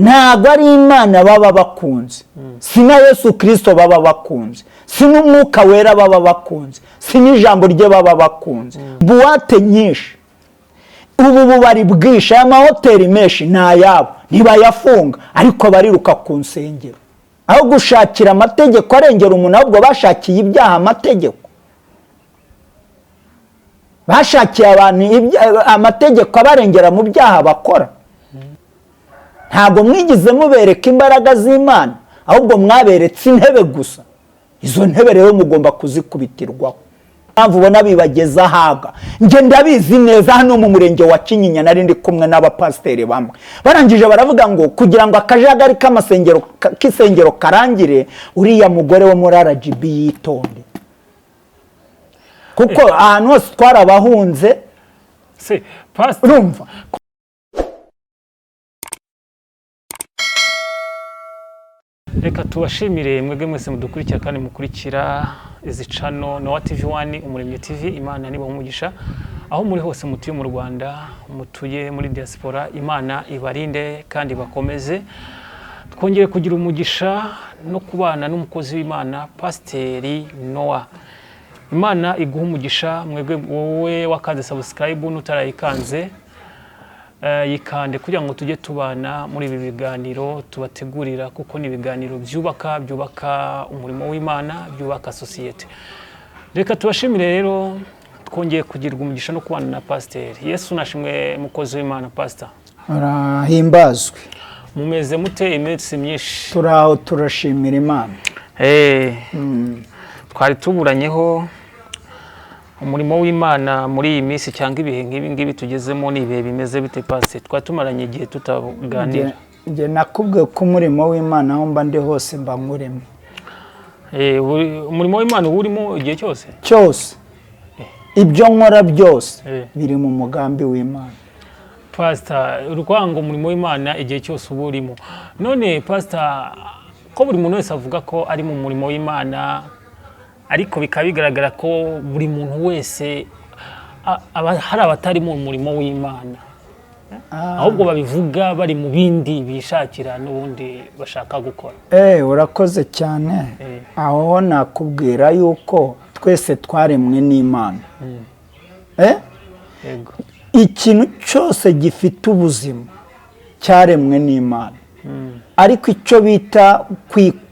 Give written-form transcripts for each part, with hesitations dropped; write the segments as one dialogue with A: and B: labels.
A: Ntabwo ari Imana baba bakunze, si na Yesu Kirisito baba bakunze, si n'Umwuka Wera baba bakunze, si n'ijambo rye baba bakunze. Boîte nyinshi, ubu bubari bwinshi, aya mahoteli menshi ni ayabo, ntibayafunga, ariko bariruka ku nsengero. Aho gushakira amategeko arengera umuntu, ahubwo bashakiye ibyaha amategeko, bashakiye abantu amategeko abarengera mu byaha bakora. Ntabwo mwigize mubereka imbaraga z'Imana, ahubwo mwaberetse intebe gusa. Izo ntebe rero mugomba kuzikubitirwaho. Mpamvu ubona bibageza ahaga, njye ndabizi neza. Hano mu murenge wa Kinyinya nari ndi kumwe n'abapasiteri bamwe, barangije baravuga ngo kugira ngo akajagari k'amasengero, k'isengero karangire, uriya mugore wo muri RGB yitonde, kuko ahantu hose twarabahunze.
B: Se pastor?
A: Urumva?
B: Reka tubashimire mwebwe mwese mudukurikira kandi mukurikira izi channel, Nowa TV 1, Umuremyi TV. Imana niba umugisha aho muri hose, mutuye mu Rwanda, mutuye muri diaspora, Imana ibarinde kandi bakomeze. Twongere kugira umugisha no kubana n'umukozi w'Imana, Pasiteri Nowa. Imana iguha umugisha mwebwe, wowe wakanze subscribe, n'utarayikanze yikande kugira ngo tujye tubana muri ibi biganiro tubategurira, kuko ni ibiganiro byubaka umurimo w'Imana, byubaka sosiyete. Reka tubashimire rero, twongeye kugirwa umugisha no kubana na pasiteri. Yesu nashimwe, mukozi w'Imana, pasita.
A: Arahimbazwe.
B: Mumeze mute iminsi myinshi?
A: Turaho, turashimira Imana.
B: Twari tuburanyeho. Umurimo w'Imana muri iyi minsi cyangwa ibihe nk'ibi ngibi tugezemo ni ibihe bimeze bite, pasiteri? Twari tumaranye igihe tutaganira.
A: Njye nakubwiye ko umurimo w'Imana, aho mba ndi hose mba nkurimo.
B: Umurimo w'Imana uba urimo igihe cyose?
A: Cyose, ibyo nkora byose biri mu mugambi w'Imana.
B: Pasita, urwango umurimo w'Imana igihe cyose uba urimo. None pasita, ko buri muntu wese avuga ko ari mu murimo w'Imana, ariko bikaba bigaragara ko buri muntu wese hari abatari mu murimo w'Imana, ahubwo babivuga bari mu bindi bishakira n'ubundi bashaka gukora?
A: Urakoze cyane. Aho ho nakubwira yuko twese twaremwe n'Imana.
B: Yego.
A: Ikintu cyose gifite ubuzima cyaremwe n'Imana, ariko icyo bita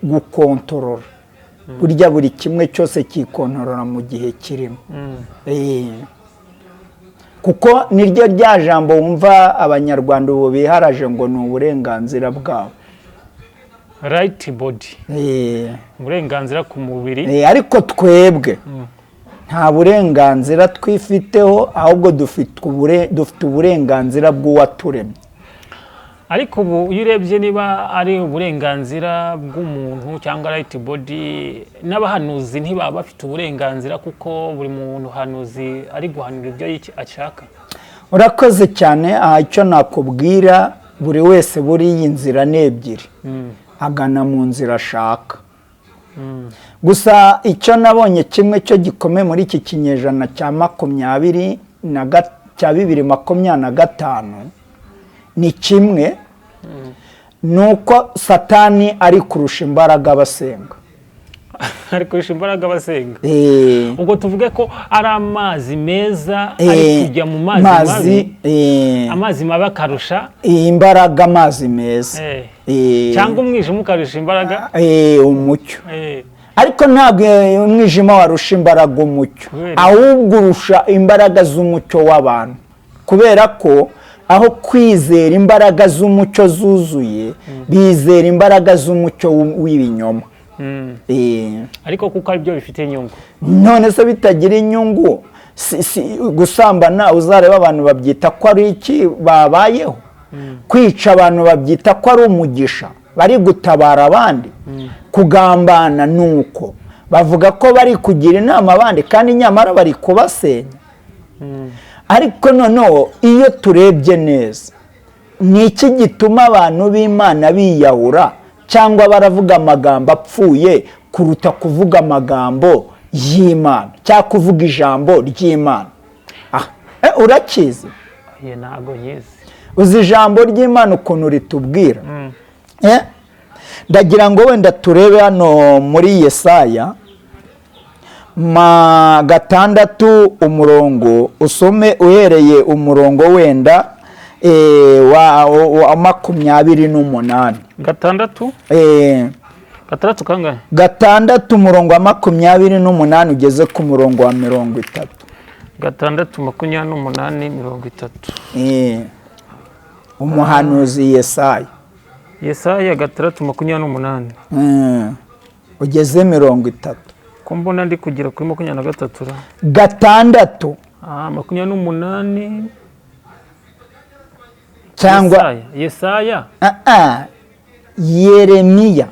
A: gukontorora, burya buri kimwe cyose kikontorora mu gihe kirimo. Kuko niryo rya jambo wumva Abanyarwanda ubu biharaje ngo ni uburenganzira bwabo.
B: Right body. Uburenganzira ku mubiri.
A: Ariko twebwe nta burenganzira twifiteho, ahubwo dufite uburenganzira bw'uwaturemye.
B: Ariko ubu iyo urebye, niba ari uburenganzira bw'umuntu cyangwa right body, n'abahanuzi ntibaba bafite uburenganzira, kuko buri muntu hanuzi ari guhanura ibyo ashaka?
A: Urakoze cyane. Aha icyo nakubwira, buri wese buriya inzira ni ebyiri, agana mu nzira ashaka. Gusa icyo nabonye kimwe cyo gikomeye muri iki kinyejana cya makumyabiri na cya 2025 ni kimwe, ni uko Satani ari kurusha imbaraga abasenga.
B: Ari kurusha imbaraga abasenga. Ubwo tuvuge ko ari amazi meza ari kujya mu mazi mabi, amazi mabi akarusha
A: imbaraga amazi meza.
B: Cyangwa umwijima ukarusha imbaraga
A: umucyo. Ariko ntabwo umwijima warusha imbaraga umucyo,
B: Kubera?
A: ahubwo urusha imbaraga z'umucyo w'abantu, kubera ko aho kwizera imbaraga z'umucyo zuzuye, bizera imbaraga z'umucyo w'ibinyoma.
B: Ariko kuko ari byo bifite inyungu.
A: None se bitagira inyungu, si gusambana uzareba abantu babyita ko ari iki babayeho, kwica abantu babyita ko ari umugisha, bari gutabara abandi, kugambana ni uko bavuga ko bari kugira inama abandi kandi nyamara bari kubasenya. Ariko noneho iyo turebye neza, ni iki gituma abantu b'Imana biyahura cyangwa baravuga amagambo apfuye kuruta kuvuga amagambo y'Imana cyangwa kuvuga ijambo ry'Imana? Urakizi?
B: Ye, ntabwo nyizi.
A: Uzi ijambo ry'Imana ukuntu ritubwira? Ndagira ngo wenda turebe hano muri Yesaya ma 6 umurongo, usome uhereye umurongo wenda wa 28.
B: 6? 6 kangahe?
A: 6 umurongo wa 28 ugeze ku murongo wa 30.
B: 6 28 30.
A: Umuhanuzi Yesaya.
B: Yesaya 6 28.
A: Ugeze 30.
B: Ko mbona ndi kugera kuri 23 ra?
A: 6.
B: 28.
A: Cyangwa
B: Yesaya.
A: Yeremiya.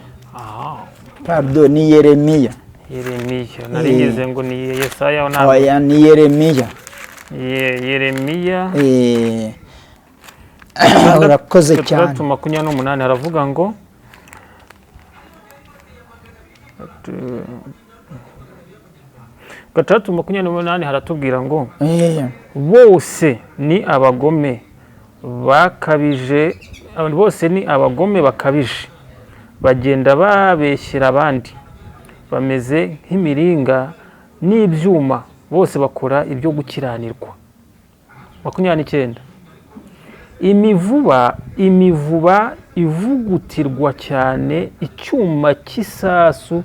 A: Pardon, ni Yeremiya.
B: Yeremiya. Narigeze ngo ni Yesaya ntabwo.
A: Oya, ni Yeremiya.
B: Yeremiya.
A: Urakoze cyane.
B: 6:28 haravuga ngo 6:28 haratubwira ngo bose ni abagome bakabije, abantu bose ni abagome bakabije, bagenda babeshyera abandi, bameze nk'imiringa n'ibyuma, bose bakora ibyo gukiranirwa. 29 imivuba ivugutirwa cyane icyuma cy'isasu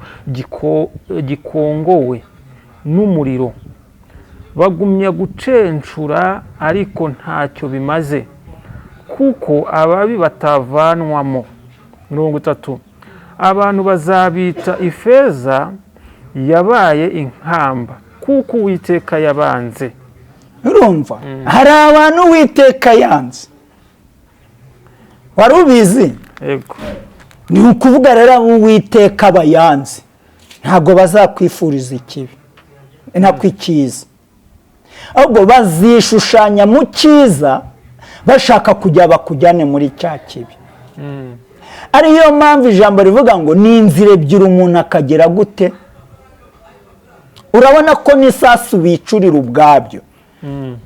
B: gikongowe n'umuriro, bagumya gucencura ariko ntacyo bimaze, kuko ababi batavanwamo. 30 abantu bazabita ifeza yabaye inkamba, kuko Uwiteka yabanze.
A: Urumva hari abantu Uwiteka yanze, wari ubizi?
B: Yego.
A: Ni ukuvuga rero abo Uwiteka abayanze ntabwo bazakwifuriza ikibi nako icyiza, ahubwo bazishushanya mu cyiza bashaka kujya bakujyane muri cya kibi. Ariyo mpamvu ijambo rivuga ngo ni inzira ebyiri umuntu akagera gute. Urabona ko n'isasu bicurira ubwabyo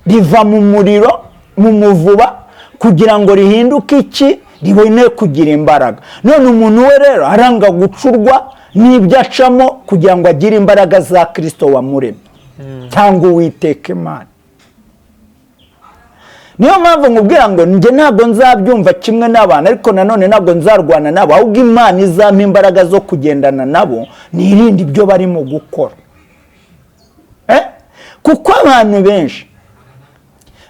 A: riva mu muriro mu muvuba kugira ngo rihinduke iki, ribone kugira imbaraga. None umuntu we rero aranga gucurwa n'ibyo acamo kugira ngo agire imbaraga za Kristo wamuremye cyangwa Uwiteka Imana. Niyo mpamvu nkubwira ngo njye ntabwo nzabyumva kimwe n'abantu, ariko nanone ntabwo nzarwana nabo, ahubwo Imana izampa imbaraga zo kugendana nabo nirinde ibyo barimo gukora. Kuko abantu benshi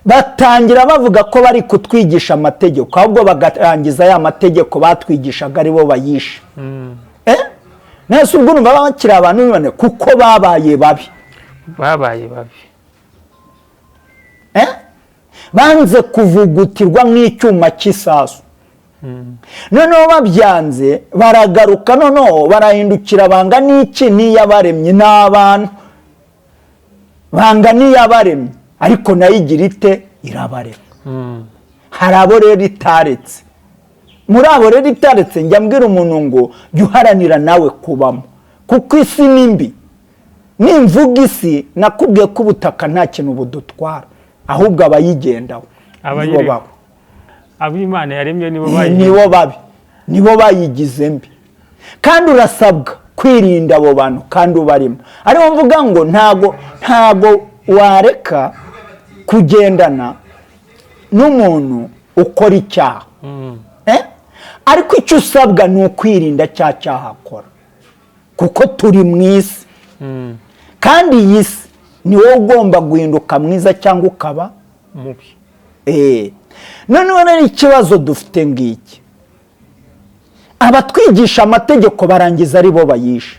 A: batangira bavuga ko bari kutwigisha amategeko, ahubwo bagarangiza ya mategeko batwigishaga aribo bayishe. Nese ubwo urumva bakiri abantu bibone kuko babaye babi.
B: Babaye babi.
A: Banze kuvugutirwa nk'icyuma cy'isasu. Noneho babyanze baragaruka, noneho barahindukira banga n'iki n'iyabaremye n'abantu. Banga n'iyabaremye ariko nayo igira ite? Irabareka. Hari abo rero itaretse. Muri abo rero itaretse njya mbwira umuntu ngo jya uharanira nawe kubamo, kuko isi ni mbi. Nimvuga isi nakubwiye ko ubutaka nta kintu budutwara, ahubwo abayigendaho nibo babi.
B: Ab'Imana yaremye nibo
A: nibo babi, nibo bayigize mbi. Kandi urasabwa kwirinda abo bantu kandi ubarimo. Ariho mvuga ngo ntago wareka kugendana n'umuntu ukora icyaha. Ariko icyo usabwa ni ukwirinda cya cyaha akora, kuko turi mu isi. Kandi iyi si ni wowe ugomba guhinduka mwiza cyangwa ukaba
B: mubi.
A: Noneho rero ikibazo dufite ngiki, abatwigisha amategeko barangiza aribo bayishe,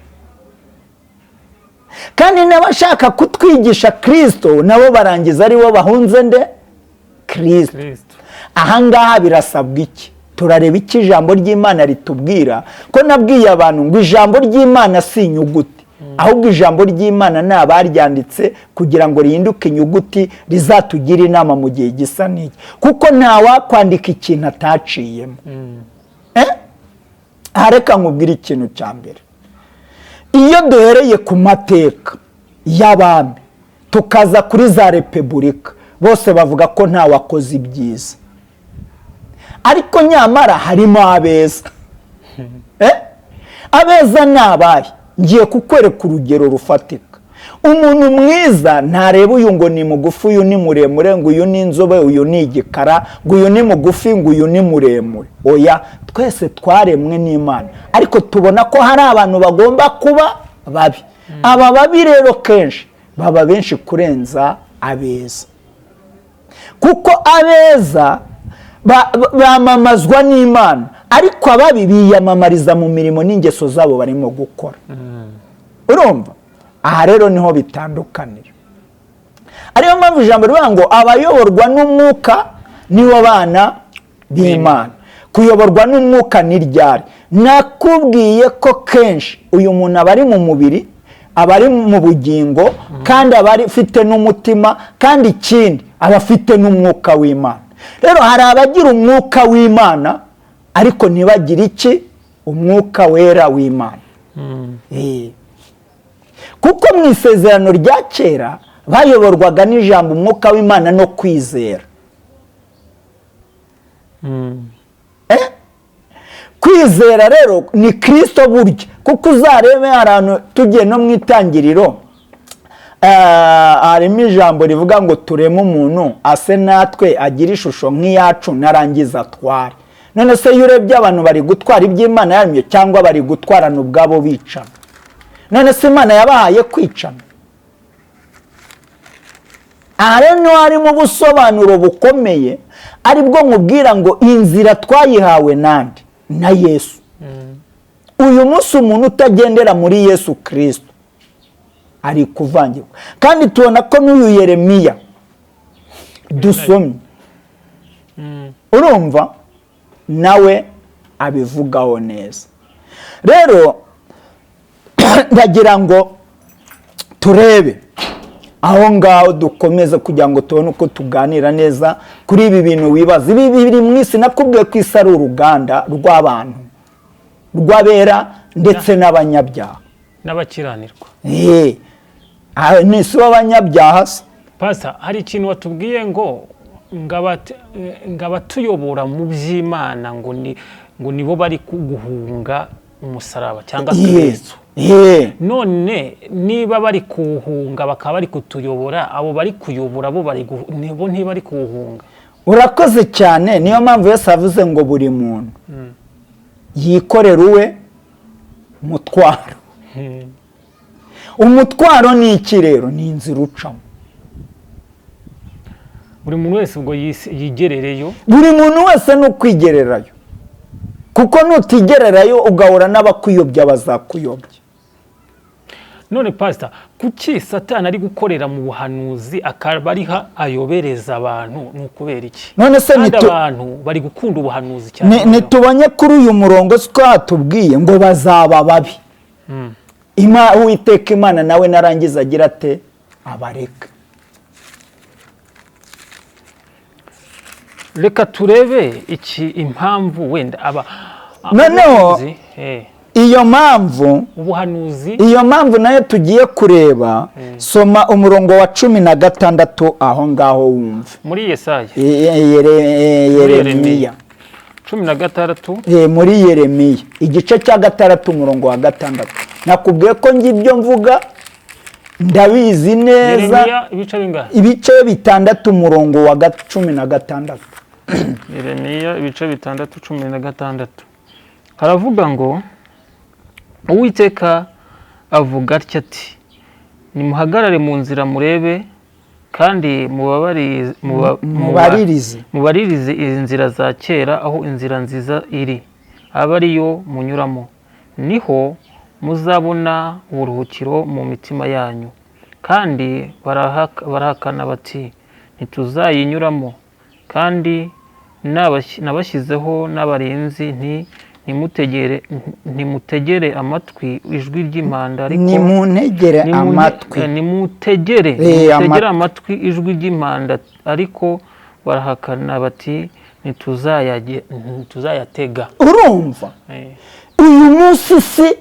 A: kandi n'abashaka kutwigisha Kristo nabo barangiza aribo bahunze nde? Kristo. Ahangaha birasabwa iki? Turareba icyo ijambo ry'Imana ritubwira. Ko nabwiye abantu ngo ijambo ry'Imana si inyuguti, ahubwo ijambo ry'Imana ni abaryanditse kugira ngo rihinduke inyuguti rizatugire inama mu gihe gisa n'iki, kuko nta wakwandika ikintu ataciyemo. Reka nkubwire ikintu cya mbere. Iyo duhereye ku mateka y'abami tukaza kuri za repubulika, bose bavuga ko nta wakoze ibyiza, ariko nyamara harimo abeza. Abeza ni abahe? Ngiye kukwereka urugero rufatika. Umuntu mwiza ntareba uyu ngo ni mugufi, uyu ni muremure, ngo uyu ni inzobe, uyu ni igikara, ngo uyu ni mugufi, ngo uyu ni muremure. Oya, twese twaremwe n'Imana, ariko tubona ko hari abantu bagomba kuba babi. Aba babi rero kenshi baba benshi kurenza abeza, kuko abeza bamamazwa n'Imana, ariko ababi biyamamariza mu mirimo n'ingeso zabo barimo gukora. Urumva, aha rero niho bitandukanira. Ariyo mpamvu ijambo rivuga ngo abayoborwa n'umwuka nibo bana b'Imana. Kuyoborwa n'umwuka ni ryari? Nakubwiye ko kenshi uyu muntu aba ari mu mubiri, aba ari mu bugingo, kandi aba afite n'umutima, kandi ikindi aba afite n'umwuka w'Imana. Rero hari abagira umwuka w'Imana ariko ntibagire iki? Umwuka wera w'Imana. Kuko mu isezerano rya kera bayoborwaga n'ijambo, umwuka w'Imana no kwizera. Kwizera rero ni Kirisito burya, kuko uzarebe ahantu tugiye no mu Itangiriro, harimo ijambo rivuga ngo tureme umuntu ase natwe, agire ishusho nk'iyacu, narangiza atware. None se iyo urebye, abantu bari gutwara iby'Imana yaremye cyangwa bari gutwarana ubwabo bicana? None se Imana yabahaye kwicana? Aha rero niho harimo ubusobanuro bukomeye, aribwo nkubwira ngo inzira twayihawe nande? Na Yesu. Uyu munsi umuntu utagendera muri Yesu Kirisito ari kuvangirwa. Kandi tubona ko n'uyu Yeremiya dusomye, urumva nawe abivugaho neza. Rero ndagira ngo turebe aho ngaho, dukomeze kugira ngo tubone uko tuganira neza kuri ibi bintu wibaza. Ibi biri mu isi. Nakubwiye ko isi ari uruganda rw'abantu, rw'abera ndetse n'abanyabyaha.
B: N'abakiranirwa.
A: Ni isi w'abanyabyaha se?
B: Pastor, hari ikintu watubwiye ngo abatuyobora mu by'Imana ngo nibo bari guhunga umusaraba cyangwa Kristo. None niba bari kuwuhunga bakaba bari kutuyobora, abo bari kuyobora bo bari bo ntibari kuwuhunga?
A: Urakoze cyane. Niyo mpamvu Yesu avuze ngo buri muntu yikorere uwe mutwaro. Umutwaro ni iki rero? Ni inzira ucamo.
B: Buri muntu wese ubwo yigerereyo.
A: Buri muntu wese ni ukwigererayo, kuko nutigererayo ugahura n'abakuyobya, bazakuyobya.
B: None pastor, kuki Satani ari gukorera mu buhanuzi, akaba ariho ayobereza abantu? Ni ukubera iki?
A: None se
B: kandi abantu bari gukunda ubuhanuzi cyane.
A: Ntitubonye kuri uyu murongo siko hatubwiye ngo bazaba babi? Uwiteka Imana nawe narangiza agira ate? Abareka.
B: Reka turebe iki impamvu wenda aba
A: Noneho
B: ubuhanuzi,
A: iyo mpamvu
B: ubuhanuzi.
A: Iyo mpamvu nayo tugiye kureba. Soma umurongo wa 16 aho ngaho wumve.
B: Muri Yesaya?
A: Yeremiya.
B: 16.
A: Muri Yeremiya igice cya 6, umurongo wa 6. Nakubwiye ko njye ibyo mvuga ndabizi neza.
B: Yeremiya ibice bingahe?
A: Ibice 6, umurongo wa 16.
B: Yeremiya ibice 6, 16, haravuga ngo: "Uwiteka avuga atya ati: Nimuhagarare mu nzira murebe, kandi
A: Mubaririze.
B: mubaririze inzira za kera, aho inzira nziza iri, abe ariyo munyuramo, niho muzabona uburuhukiro mu mitima yanyu. Kandi barahakana bati: Ntituzayinyuramo. Kandi nabashyizeho n'abarinzi nti: Ntimutegere amatwi ijwi ry'impanda, ariko
A: Nimuntegere amatwi.
B: Nimutegere nimutegere amatwi ijwi ry'impanda, ariko barahakana bati: Ntituzayatega."
A: Urumva, uyu munsi si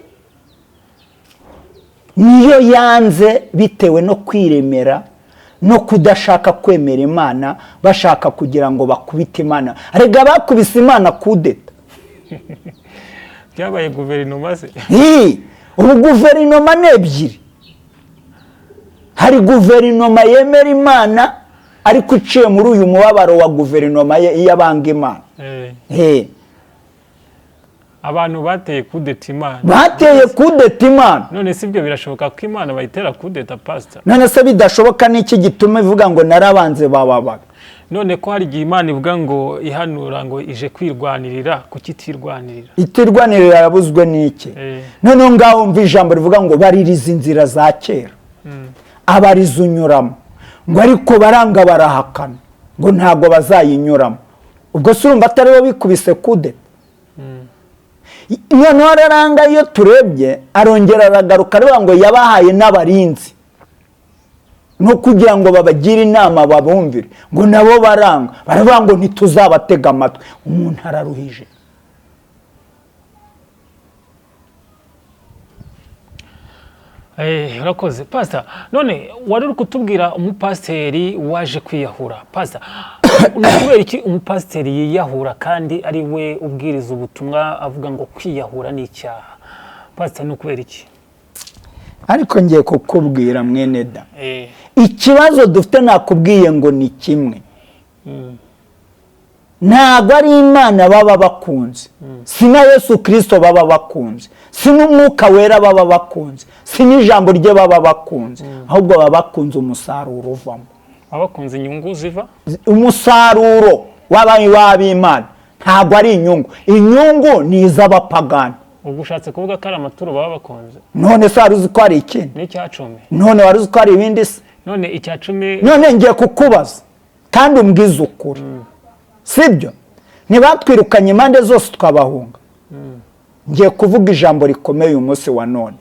A: niyo yanze bitewe no kwiremera no kudashaka kwemera Imana, bashaka kugira ngo bakubite Imana. Rega bakubise Imana kudeta.
B: Byabaye guverinoma se?
A: Ubu guverinoma ni ebyiri. Hari guverinoma yemera Imana ariko iciye muri uyu mubabaro wa guverinoma y'abanga Imana.
B: Abantu bateye kudeta Imana.
A: Bateye kudeta Imana.
B: None si ibyo birashoboka ko Imana bayitera kudeta, pastor?
A: None se bidashoboka n'iki gituma ivuga ngo narabanze bababaga?
B: None ko hari igihe Imana ivuga ngo ihanura ngo ije kwirwanirira, kuki itirwanirira?
A: Itirwanirira yabuzwe n'iki? Noneho ngaho mva ijambo rivuga ngo baririza inzira za kera, abariza unyuramo, ngo ariko baranga barahakana ngo ntabwo bazayinyuramo. Ubwo se urumva atari bo bikubise kudeta? Noneho araranga, iyo turebye arongera aragaruka aravuga ngo yabahaye n'abarinzi no kugira ngo babagire inama babumvire, ngo nabo baranga baravuga ngo ntituzabatega amatwi. Umuntu araruhije.
B: Urakoze pastor. None wari uri kutubwira umupasiteri waje kwiyahura. Pastor, ni kubera iki umupasiteri yiyahura kandi ari we ubwiriza ubutumwa avuga ngo kwiyahura ni icyaha? Pastor, ni ukubera iki?
A: Ariko ngiye kukubwira mwene da, ikibazo dufite nakubwiye ngo ni kimwe. Ntabwo ari Imana baba bakunze, si na Yesu Kristo baba bakunze, si n'Umwuka Wera baba bakunze, si n'ijambo rye baba bakunze, ahubwo baba bakunze umusaruro uvamo.
B: Baba bakunze inyungu ziva?
A: Umusaruro w'ab'Imana ntabwo ari inyungu. Inyungu ni iz'abapagani.
B: Ubwo ushatse kuvuga ko ari amaturo baba bakunze?
A: None se wari uzi ko hari ikindi?
B: N'icyacumi.
A: None wari uzi ko hari ibindi se?
B: None icyacumi.
A: None ngiye kukubaza kandi umbwize ukuri. Sibyo? Ntibatwirukanye impande zose twabahunga. Ngiye kuvuga ijambo rikomeye uyu munsi wa none.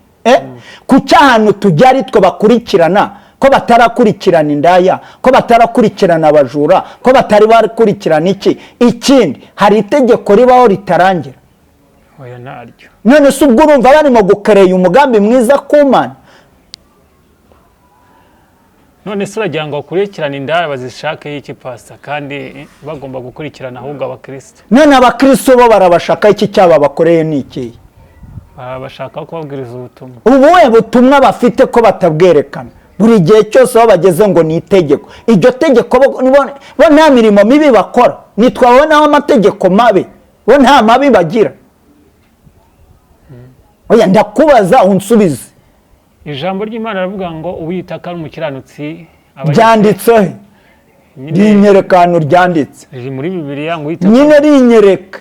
A: Kuki ahantu tujya ari twe bakurikirana, ko batarakurikirana indaya, ko batarakurikirana abajura, ko batari bakurikirana iki? Ikindi, hari itegeko ribaho ritarangira.
B: Oya naryo.
A: None se ubwo urumva barimo gukereye umugambi mwiza ku Mana?
B: None se uragira ngo bakurikirane indaya bazishake iki pastor, kandi bagomba gukurikirana ahubwo abakristo?
A: None abakristo bo barabashaka iki? Cyaba bakoreye ni iki?
B: Barabashaka kubabwiriza ubutumwa.
A: Ubuhe butumwa bafite ko batabwerekana? Buri gihe cyose aho bageze ngo ni itegeko. Iryo tegeko bo nta mirimo mibi bakora, nitwabonaho amategeko mabi, bo nta mabi bagira. Oya, ndakubaza unsubize.
B: Ijambo ry'Imana riravuga ngo uwitaka ari umukiranutsi
A: ryanditse rinyerekano ryanditse
B: riri muri Bibiliya ngo uwitaka
A: nyine rinyereka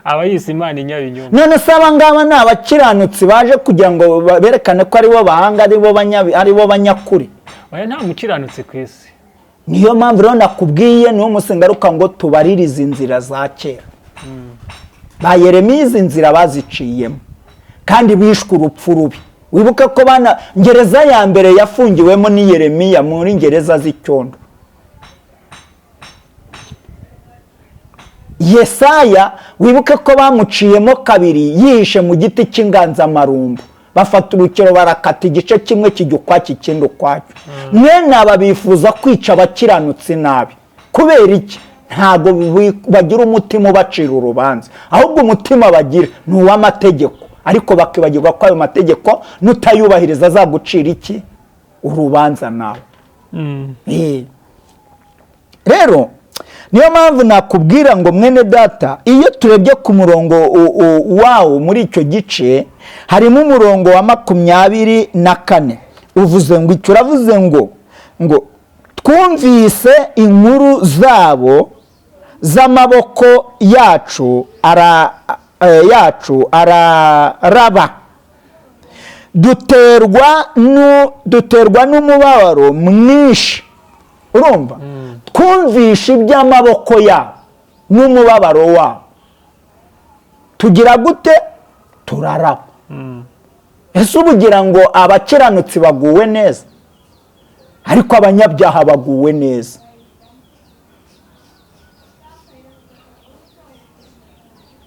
B: aba yise Imana inyabinyoma.
A: None se aba ngaba ni abakiranutsi baje kugira ngo berekane ko aribo bahanga, aribo banyakuri?
B: Oya, nta mukiranutsi ku isi.
A: Niyo mpamvu rero nakubwiye niwo munsi ngaruka ngo tubaririze inzira za kera. Ba Yeremiya izi nzira baziciyemo kandi bishwe urupfu rubi. Wibuke ko bana ngereza ya mbere yafungiwemo ni Yeremiya muri ngereza z'icyondo. Yesaya wibuke ko bamuciyemo kabiri yihishe mu giti cy'inganzamarumbu, bafata urukero barakata igice kimwe kijya ukwacyo ikindi ukwacyo. Mwene aba bifuza kwica abakiranutsi nabi. Kubera iki? Ntabwo bagira umutima ubacira urubanza, ahubwo umutima bagira ni uw'amategeko, ariko bakibagirwa ko ayo mategeko nutayubahiriza azagucira iki? Urubanza nawe. Rero niyo mpamvu nakubwira ngo mwene data, iyo turebye ku murongo wawo muri icyo gice harimo umurongo wa 24 uvuze ngo icyo uravuze ngo twumvise inkuru zabo z'amaboko yacu araraba, duterwa n'umubabaro mwinshi. Urumva? Twumvishe iby'amaboko yabo n'umubabaro wabo, tugira gute? Turaraba. Ese ubugira ngo abakiranutsi baguwe neza, ariko abanyabyaha baguwe neza?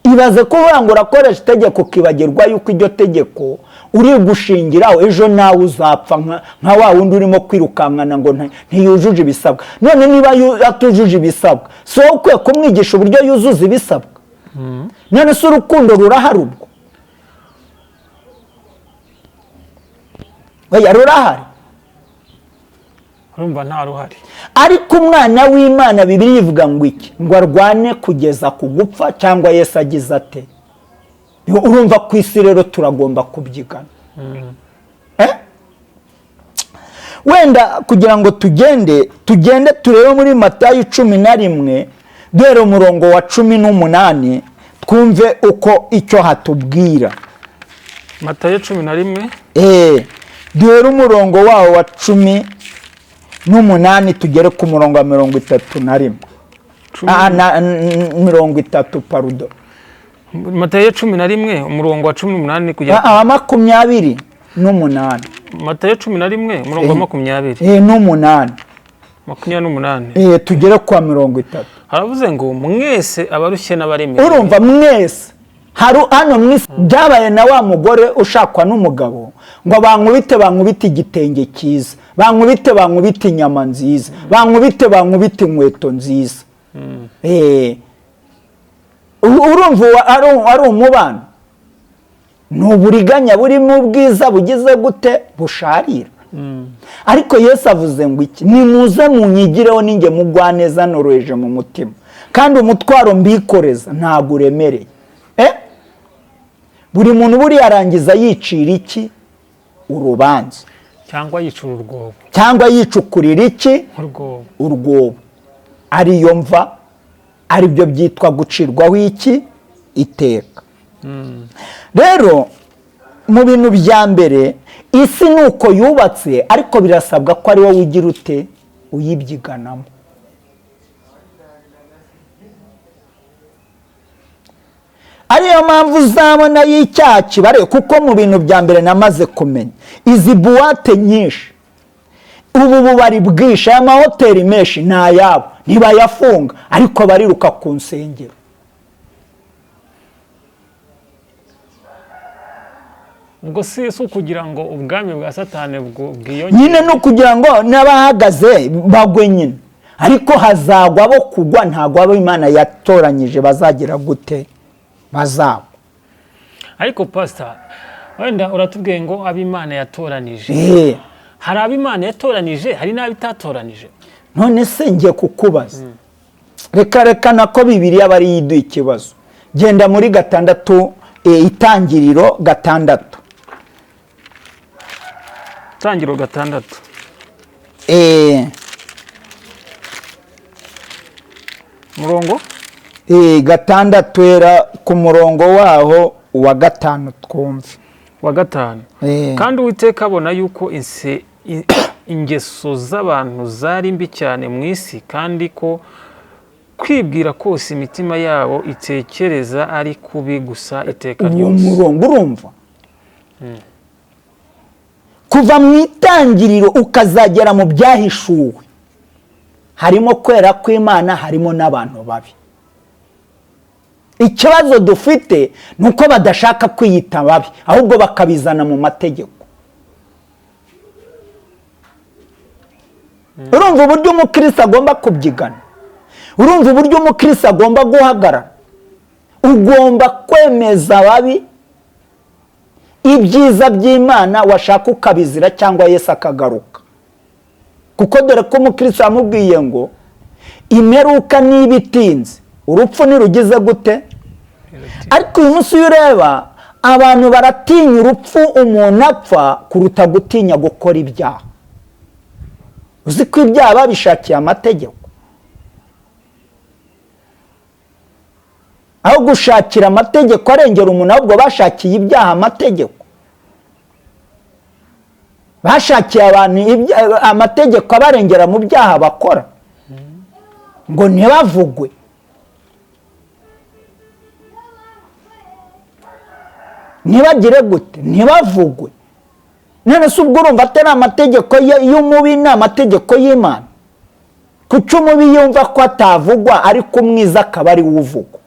A: Ibaze ko ngo urakoresha itegeko ukibagirwa yuko iryo tegeko uri gushingiraho ejo nawe uzapfa nka wa wundi urimo kwirukankana ngo ntiyujuje ibisabwa. None niba atujuje ibisabwa, si wowe ukwiye kumwigisha uburyo yuzuza ibisabwa? None se urukundo rurahari ubwo? Oya, rurahari.
B: Urumva nta ruhari.
A: Ariko umwana w'Imana Bibiliya ivuga ngo iki? Ngo arwane kugeza ku gupfa, cyangwa Yesu agize ate? Urumva ku isi rero turagomba kubyigana. Wenda kugira ngo tugende turebe muri Matayo 11 duhere umurongo wa 18 twumve uko icyo hatubwira.
B: Matayo 11
A: duhere umurongo wawo wa 18 tugere ku murongo wa 31. 30 parudo.
B: Matayo 11 umurongo wa 18 kugera
A: 28.
B: Matayo 11 umurongo wa 20.
A: N'umunani.
B: 28.
A: Tugere kwa 30.
B: Haravuze ngo mwese abarushye n'abaremerewe.
A: Urumva mwese. Hano mwese byabaye na wa mugore ushakwa n'umugabo ngo bankubite igitenge cyiza, bankubite inyama nziza, bankubite inkweto nziza. Urumva ari umubano. Ni uburiganya burimo ubwiza bugize gute busharira. Ariko Yesu avuze ngo iki? Nimuze munyigireho ninjye mugwaneza noroheje mu mutima, kandi umutwaro mbikoreza ntabwo uremereye. Buri muntu buri arangiza yicira iki? Urubanza.
B: Cyangwa yicura urwobo.
A: Cyangwa yicukurira iki? Urwobo. Ariyo mva, aribyo byitwa gucirwaho iki? Iteka. Rero mu bintu bya mbere isi nuko yubatse, ariko birasabwa ko ari wowe ugira ute uyibyiganamo. Ariyo mpamvu uzabona y'icyaha kibare, kuko mu bintu bya mbere namaze kumenya izi buwate nyinshi, ubu bubari bwinshi, aya mahoteli menshi ni ayabo, ntibayafunga ariko bariruka ku nsengero.
B: Ubwo si ukugira ngo ubwami bwa Satani bwiyongere
A: nyine, no kugira ngo n'abahagaze bagwe nyine, ariko hazagwa bo kugwa, ntabwo abo Imana yatoranyije bazagira gute bazagwa.
B: Ariko pastor, wenda uratubwiye ngo ab'Imana yatoranije. Hari ab'Imana yatoranije, hari n'abitatoranije.
A: None se ngiye kukubaza. Reka nako Bibiliya bari yiduye ikibazo. Genda muri 6, itangiriro 6.
B: Itangiriro 6. Murongo
A: 6 era ku murongo waho wa 5 twumve.
B: Wa 5. Kandi Uwiteka abona yuko ingeso z'abantu zari mbi cyane mu isi, kandi ko kwibwira kose imitima yabo itekereza ari kubi gusa iteka ryose.
A: Uwo murongo urumva? Kuva mu itangiriro ukazagera mu byahishuwe, harimo kwera kw'Imana, harimo n'abantu babi. Ikibazo dufite nuko badashaka kwiyita babi, ahubwo bakabizana mu mategeko. Urumva uburyo umukristo agomba kubyigana, urumva uburyo umukristo agomba guhagarara. Ugomba kwemeza ababi ibyiza by'Imana, washaka ukabizira cyangwa Yesu akagaruka. Kuko dore ko umukristo yamubwiye ngo imperuka niba itinze, urupfu nirugize gute? Ariko uyu munsi ureba abantu baratinya urupfu, umuntu apfa kuruta gutinya gukora ibyaha. Uzi ko ibyaha babishakiye amategeko, aho gushakira amategeko arengera umuntu, ahubwo bashakiye ibyaha amategeko. Bashakiye abantu amategeko abarengera mu byaha bakora ngo ntibavugwe. Ntibagire gute? Ntibavugwe. None se ubwo urumva atari amategeko y'umubi, ni amategeko y'Imana? Kuki umubi yumva ko atavugwa ariko umwiza akaba ari we uvugwa?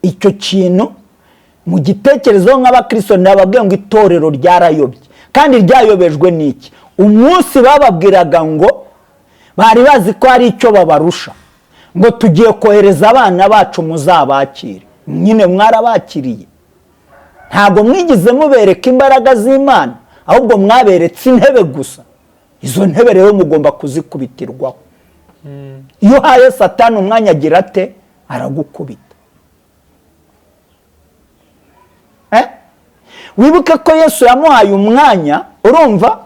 A: Icyo kintu mu gitekerezo nk'abakristo nababwiye ngo itorero ryarayobye. Kandi ryayobejwe n'iki? Umunsi bababwiraga ngo bari bazi ko hari icyo babarusha, ngo tugiye kohereza abana bacu muzabakire. Nyine mwarabakiriye, ntabwo mwigize mubereka imbaraga z'Imana, ahubwo mwaberetse intebe gusa. Izo ntebe rero mugomba kuzikubitirwaho. Iyo uhaye Satani umwanya agira ate? Aragukubita. Wibuke ko Yesu yamuhaye umwanya, urumva,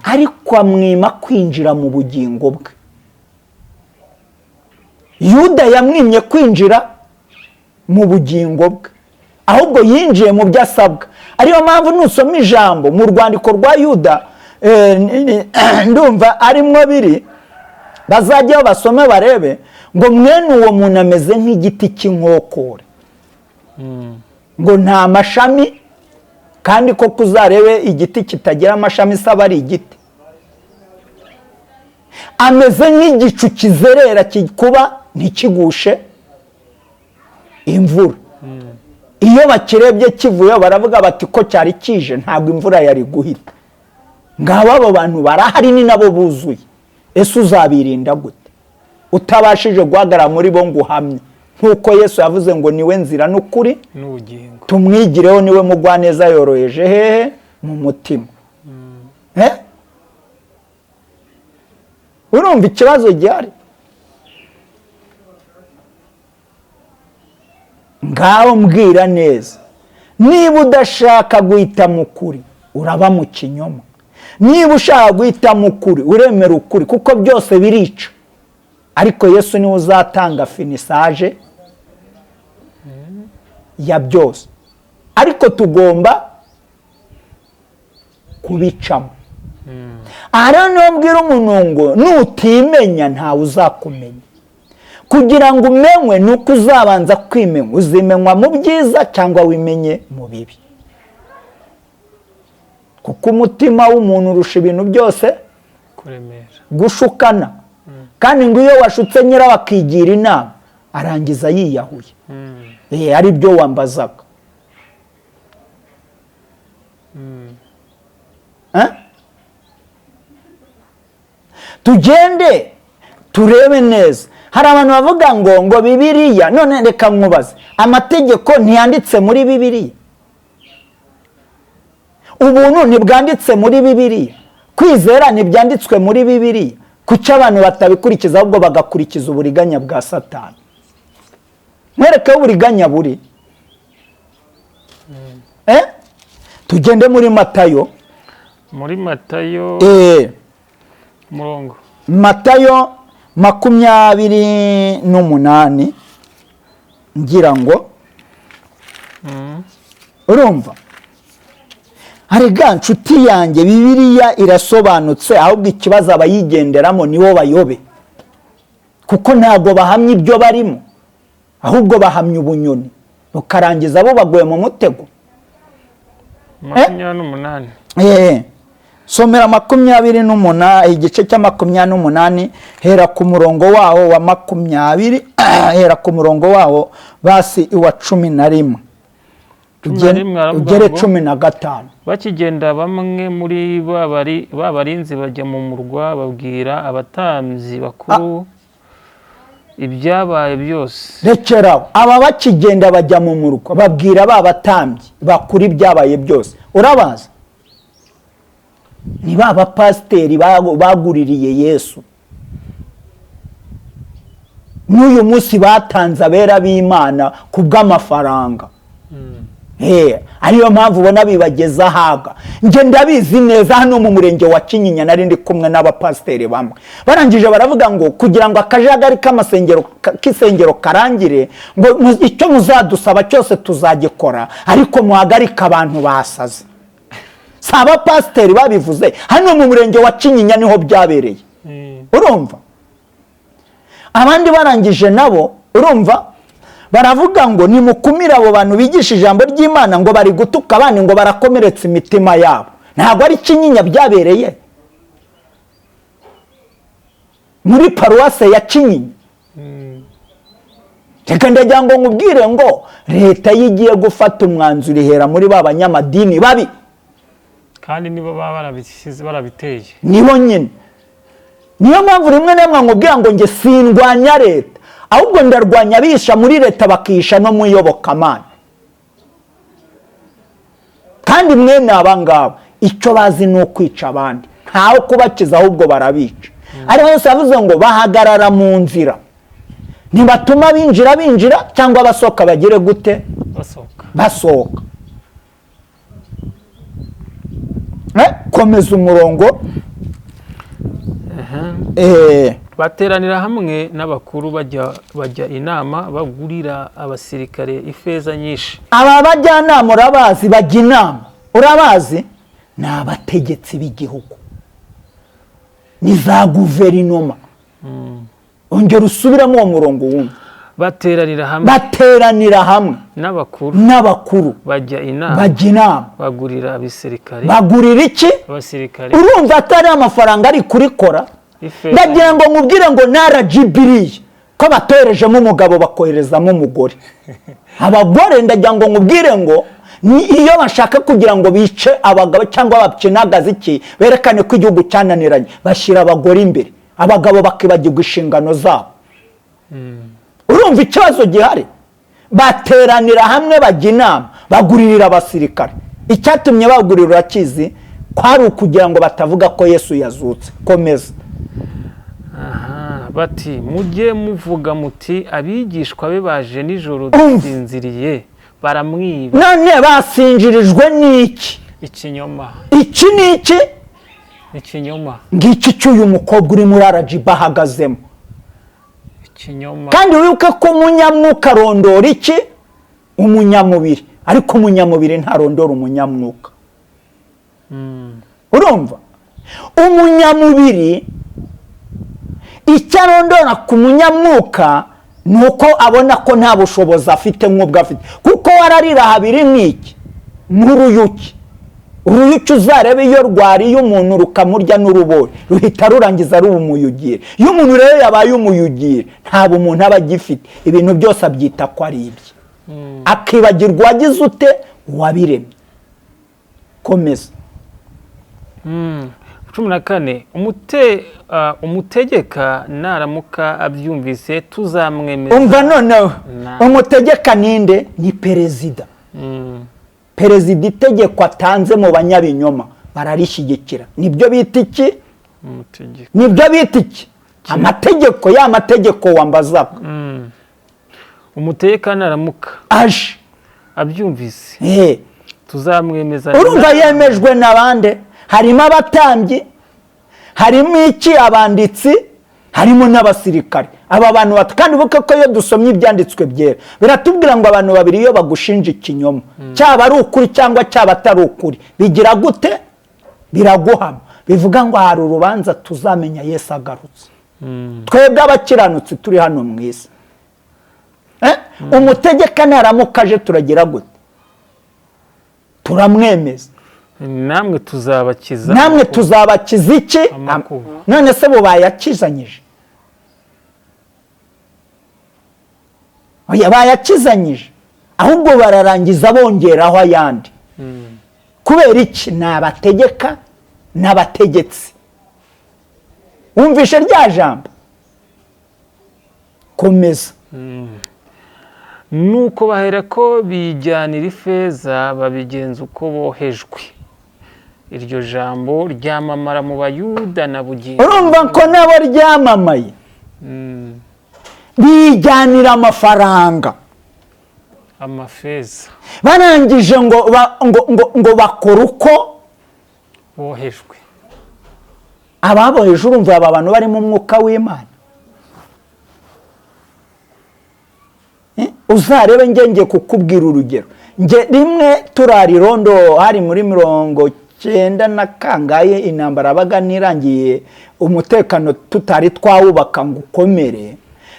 A: ariko amwima kwinjira mu bugingo bwe. Yuda yamwimye kwinjira mu bugingo bwe, ahubwo yinjiye mu byo asabwa. Ariyo mpamvu nusoma ijambo mu rwandiko rwa Yuda, ndumva arimwo biri, bazajyaho basome barebe ngo mwene uwo muntu ameze nk'igiti cy'inkokore, ngo nta mashami. Kandi koko uzarebe igiti kitagira amashami saba ari igiti, ameze nk'igicu kizerera kikuba ntikigushe imvura. Iyo bakirebye kivuyeho baravuga bati ko cyari kije, ntabwo imvura yari guhita. Ngabo abo bantu barahari, ni nabo buzuye. Ese uzabirinda gute utabashije guhagarara muri bo ngo uhamye, nk'uko Yesu yavuze ngo niwe nzira n'ukuri
B: n'ubugingo,
A: tumwigireho, niwe mugwaneza yoroheje hehe mu mutima. Urumva ikibazo gihari? Ngaho mbwira neza, niba udashaka guhitamo ukuri uraba mu kinyoma, niba ushaka guhitamo ukuri uremera ukuri, kuko byose birica. Ariko Yesu niwe uzatanga finisaje ya byose, ariko tugomba kubicamo. Aha rero niho mbwira umuntu ngo nutimenya ntawe uzakumenya. Kugira ngo umenywe ni uko uzabanza kwimenya. Uzimenywa mu byiza cyangwa wimenye mu bibi, kuko umutima w'umuntu urusha ibintu byose
B: kuremera,
A: gushukana. Kandi ngo iyo washutse nyirawo akigira inama arangiza yiyahuye. Ari byo wambazaga. Tugende turebe neza. Hari abantu bavuga ngo Bibiliya, none reka nkubaze, amategeko ntiyanditse muri Bibiliya? Ubuntu ntibwanditse muri Bibiliya? Kwizera ntibyanditswe muri Bibiliya? Kuki abantu batabikurikiza ahubwo bagakurikiza uburiganya bwa Satani? Mwereke uburiganya buri. Tugende muri Matayo.
B: Muri Matayo. Murongo.
A: Matayo 28 ngira ngo. Urumva? Arega nshuti yanjye, Bibiliya irasobanutse, ahubwo ikibazo abayigenderamo nibo bayobe, kuko ntabwo bahamya ibyo barimo, ahubwo bahamya ubunyoni, bukarangiza bo baguye mu mutego.
B: 28.
A: Somera 28, igice cya 28, hera ku murongo wawo wa 20, hera ku murongo wawo basi iwa 11 ugere 15.
B: Bakigenda bamwe muri babarinzi bajya mu murwa babwira abatambyi bakuru ibyabaye byose.
A: Rekeraho. Aba bakigenda bajya mu murwa babwira babatambyi bakuru ibyabaye byose. Urabaza? Ni ba bapasiteri baguririye Yesu. N'uyu munsi batanze abera b'Imana kubw'amafaranga. Ariyo mpamvu ubona bibageza ahaga. Nge ndabizi neza, hano mu murenge wa Kinyinya nari ndi kumwe n'abapasiteri bamwe. Barangije baravuga ngo kugira ngo akajagari k'amasengero k'isengero karangire, ngo icyo muzadusaba cyose tuzagikora, ariko muhagarike abantu basaze. Si abapasiteri babivuze, hano mu murenge wa Kinyinya niho byabereye. Urumva? Abandi barangije nabo, urumva, baravuga ngo nimukumire abo bantu bigisha ijambo ry'Imana, ngo bari gutuka abandi, ngo barakomeretsa imitima yabo. Ntabwo ari Kinyinya byabereye, muri paruwase ya Kinyinya. Reka ndagira ngo nkubwire ngo leta yigiye gufata umwanzuro ihera muri ba banyamadini babi.
B: Kandi nibo baba barabiteye.
A: Nibo nyine. Niyo mpamvu rimwe na rimwe nkubwira ngo njye sindwanya leta, ahubwo ndarwanya abisha muri leta bakisha no mu iyobokamana. Kandi mwene aba ngaba icyo bazi ni ukwica abandi, ntawe kubakiza, ahubwo barabica. Ariho hose yavuze ngo bahagarara mu nzira, ntibatuma binjira binjira cyangwa basohoka bagire gute?
B: Basohoka.
A: Basohoka. Komeza umurongo.
B: Bateranira hamwe n'abakuru bajya inama, bagurira abasirikare ifeza nyinshi.
A: Aba bajyanama urabazi, bajya inama urabazi, ni abategetsi b'igihugu, ni za guverinoma. Ongera usubiremo uwo murongo wumva.
B: Bateranira hamwe.
A: Bateranira hamwe.
B: N'abakuru.
A: N'abakuru.
B: Bajya inama.
A: Bajya inama.
B: Bagurira abasirikare.
A: Bagurira iki?
B: Abasirikare.
A: Urumva atari amafaranga ari kurikora.
B: Ifeza.
A: Ndagira ngo nkubwire ngo narajibiriye ko batoherejemo umugabo bakoherezamo umugore. Abagore ndagira ngo nkubwire ngo ni iyo bashaka kugira ngo bice abagabo cyangwa bakinagaze iki, berekane ko igihugu cyananiranye, bashyira abagore imbere, abagabo bakibagirwa inshingano zabo. Urumva ikibazo gihari? Bateranira hamwe bajya inama, baguririra abasirikare. Icyatumye bagurira urakizi, kwari ukugira ngo batavuga ko Yesu yazutse. Komeza.
B: Aha, bati mujye muvuga muti abigishwa be baje nijoro dusinziriye baramwiba.
A: None basinjirijwe n'iki?
B: Ikinyoma.
A: Iki ni iki?
B: Ikinyoma.
A: Ngiki cy'uyu mukobwa uri muri RGB ahagazemo.
B: Ikinyoma.
A: Kandi wibuke ko umunyamwuka arondora iki? Umunyamubiri. Ariko umunyamubiri ntarondora umunyamwuka. Urumva? Umunyamubiri icyo arondora ku munyamwuka ni uko abona ko nta bushobozi afite nk'ubwo afite. Kuko wararira habiri nk'iki? Nk'uruyuki. Uruyuki uzarebe iyo rwariye umuntu rukamurya n'urubori, ruhita rurangiza ruba umuyugire. Iyo umuntu rero yabaye umuyugire, nta bumuntu aba agifite, ibintu byose abyita ko ari ibye. Akibagirwa uwagize ute? Uwabiremye. Komeza.
B: 14. Umutegeka naramuka abyumvise tuzamwemeza.
A: Umva noneho, umutegeka ninde? Ni perezida. Perezida itegeko atanze mu banyabinyoma bararishyigikira. Nibyo bita iki? Nibyo bita iki? Amategeko, ya mategeko wambazaga.
B: Umutegeka naramuka
A: aje
B: abyumvise tuzamwemeza.
A: Urumva yemejwe n'abande? Harimo abatambyi, harimo iki abanditsi, harimo n'abasirikare. Aba bantu kandi ubuke ko iyo dusomye ibyanditswe byera biratubwira ngo abantu babiri iyo bagushinja ikinyoma, cyaba ari ukuri cyangwa cyaba atari ukuri, bigira gute? Biraguhama. Bivuga ngo hari urubanza tuzamenya Yesu agarutse. Twebwe abakiranutsi turi hano mu isi. Umutegeka naramuka aje turagira gute? Turamwemeza.
B: Namwe tuzabakiza.
A: Namwe tuzabakiza iki? None se bo bayakizanyije? Oya, bayakizanyije, ahubwo bararangiza bongeraho ayandi. Kubera iki? Ni abategeka n'abategetsi. Wumvishe rya jambo? Komeza.
B: Nuko bahera ko bijyanira ifeza babigenza uko bohejwe. Iryo jambo ryamamara mu Bayuda na bugingo.
A: Urumva ko nabo ryamamaye. Bijyanira amafaranga,
B: amafeza.
A: Barangije ngo ngo bakora uko
B: bohejwe.
A: Ababoheje urumva aba bantu bari mu mwuka w'Imana. Uzarebe ngenge kukubwira urugero. Nge rimwe turarirondo hari muri 90 na kangaye, intambara baga nirangiye, umutekano tutari twawubaka ngo ukomere.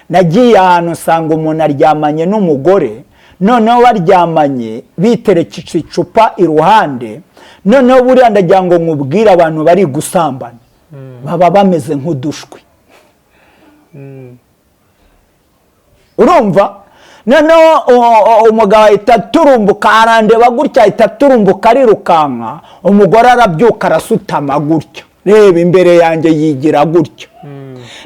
A: Nagiye ahantu nsanga umuntu aryamanye n'umugore, noneho baryamanye bitereketse icupa iruhande. Noneho buriya ndagira ngo nkubwire abantu bari gusambana baba bameze nk'udushwi. Urumva? Noneho umugabo ahita aturumbuka, arandeba gutya, ahita aturumbuka arirukanka. Umugore arabyuka, arasutama gutya, reba imbere yanjye, yigira gutya.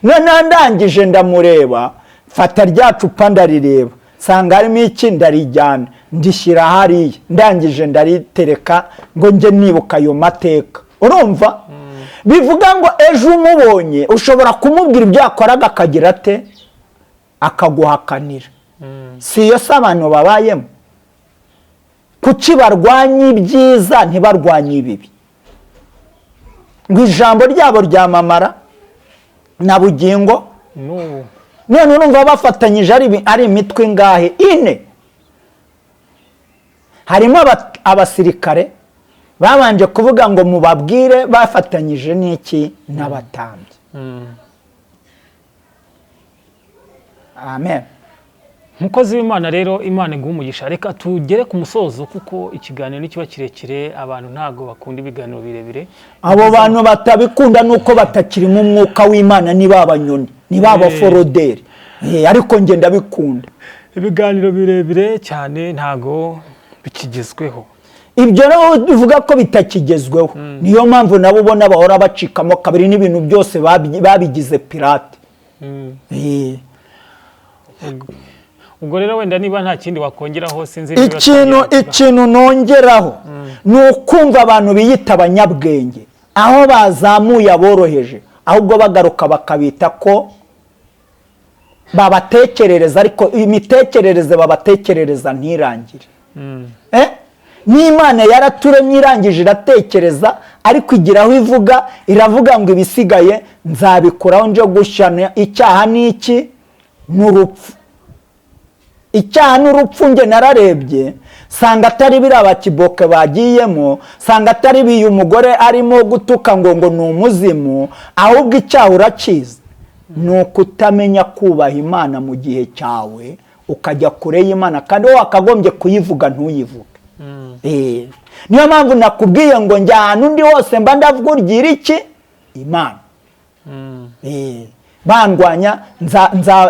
A: Noneho ndangije ndamureba, mfata rya cupa ndarireba, nsanga harimo iki, ndarijyana ndishyira hariya. Ndangije ndaritereka ngo njye nibuka ayo mateka. Urumva, bivuga ngo ejo umubonye ushobora kumubwira ibyo yakoraga akagira ate? Akaguhakanira. Si iyo si abantu babayemo? Kuki barwanya ibyiza ntibarwanye ibibi? Ngo ijambo ryabo ryamamara na bugingo
B: n'ubu.
A: None urumva bafatanyije ari imitwe ingahe? Ine. Harimo abasirikare babanje kuvuga ngo mubabwire, bafatanyije n'iki? N'abatambyi. Amen.
B: Umukozi w'Imana rero, Imana iguha umugisha. Reka tugere ku musozo kuko ikiganiro nikiba kirekire, abantu ntabwo bakunda ibiganiro birebire.
A: Abo bantu batabikunda nuko batakirimo umwuka w'Imana, ni ba banyoni, ni ba baforoderi. Ariko njye ndabikunda.
B: Ibiganiro birebire cyane ntabwo bikigezweho.
A: Ibyo rero bivuga ko bitakigezweho, niyo mpamvu nabo ubona bahora bacikamo kabiri n'ibintu byose babigize pirate.
B: Ubwo rero wenda niba nta kindi wakongeraho, sinzi niba
A: Ikintu
B: twagira-
A: ikintu nongeraho ni ukumva abantu biyita abanyabwenge, aho bazamuye aboroheje, ahubwo bagaruka bakabita ko babatekerereza, ariko imitekerereze babatekerereza ntirangire. Eh? N'Imana yaraturemye, irangije iratekereza, ariko igira aho ivuga, iravuga ngo ibisigaye nzabikuraho nje gushyana icyaha n'iki? N'urupfu. Icyaha n'urupfu, nge nararebye sanga atari biriya bakiboke bagiyemo, sanga atari biyu umugore arimo gutuka ngo ni umuzimu, ahubwo icyaha urakizi, ni ukutamenya kubaha Imana mu gihe cyawe, ukajya kure y'Imana kandi wowe wakagombye kuyivuga ntuyivuge. Niyo mpamvu nakubwiye ngo njya ahantu undi hose mba ndavugira iki? Imana. Bandwanya,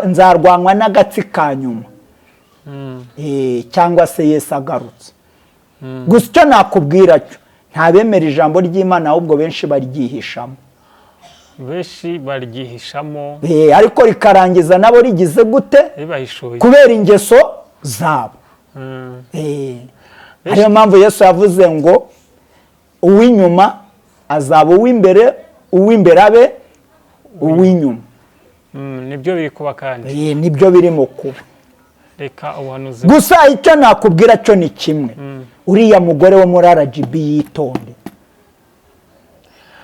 A: nzarwanywa n'agatsi ka nyuma. Cyangwa se Yesu agarutse. Gusa icyo nakubwira cyo, ntabemera ijambo ry'Imana, ahubwo benshi baryihishamo.
B: Benshi baryihishamo.
A: Ariko rikarangiza nabo rigize gute?
B: Ribahishuye.
A: Kubera ingeso zabo. Ariyo mpamvu Yesu yavuze ngo uw'inyuma azaba uw'imbere, uw'imbere abe uw'inyuma.
B: Nibyo biri kuba kandi.
A: Nibyo birimo kuba.
B: Reka ubuhanuzi.
A: Gusa icyo nakubwira cyo ni kimwe: uriya mugore wo muri RGB yitonde,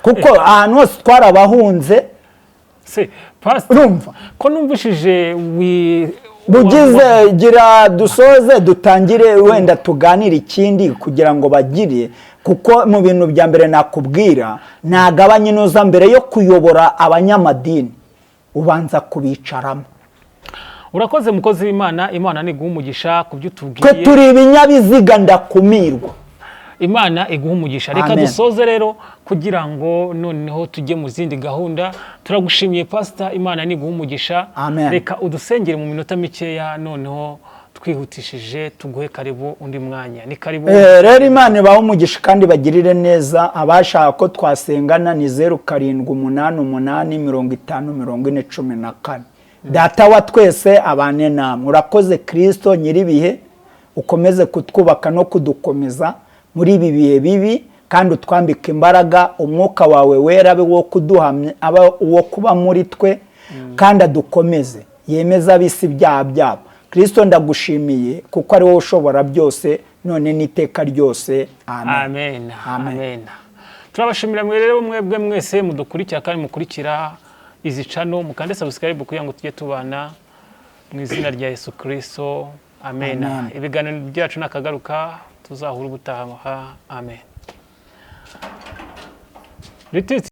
A: kuko ahantu hose twarabahunze.
B: Se pastor,
A: Urumva?
B: ko numvishije wi
A: Bugize gira dusoze, dutangire wenda tuganire ikindi kugira ngo bagire, kuko mu bintu bya mbere nakubwira, nagabanye inoza mbere yo kuyobora abanyamadini ubanza kubicaramo.
B: Urakoze mukozi w'Imana, Imana iguha umugisha ku byo
A: Twe
B: utubwiye.
A: turi ibinyabiziga ndakumirwa.
B: Imana iguha umugisha. Reka
A: Amen.
B: dusoze rero kugira ngo noneho tujye mu zindi gahunda. Turagushimiye pasita, Imana iguha umugisha.
A: Amen.
B: Reka udusengere mu minota mikeya, noneho twihutishije tuguhe karibu undi mwanya, ni karibu.
A: Rero Imana ibahe umugisha kandi bagirire neza. Abashaka ko twasengana ni 0788504014. Data wa twese abane namwe. Urakoze Kirisito nyir'ibihe, ukomeze kutwubaka no kudukomeza muri ibi bihe bibi, kandi utwambike imbaraga. Umwuka wawe wera abe wo kuduhamya, abe uwo kuba muri twe, kandi adukomeze, yemeze ab'isi ibyaha byabo. Kirisito, ndagushimiye kuko ari wowe ushobora byose, none n'iteka ryose. Amen.
B: Amen.
A: Amen.
B: Amen. Turabashimira mwe rero, mwebwe mwese mudukurikira kandi mukurikira izi channel, mukande subscribe kugira ngo tujye tubana mu izina rya Yesu Kristo. Amen.
A: Amen.
B: Ibiganiro byacu nakagaruka, tuzahura ubutaha. Amen. Rititsi.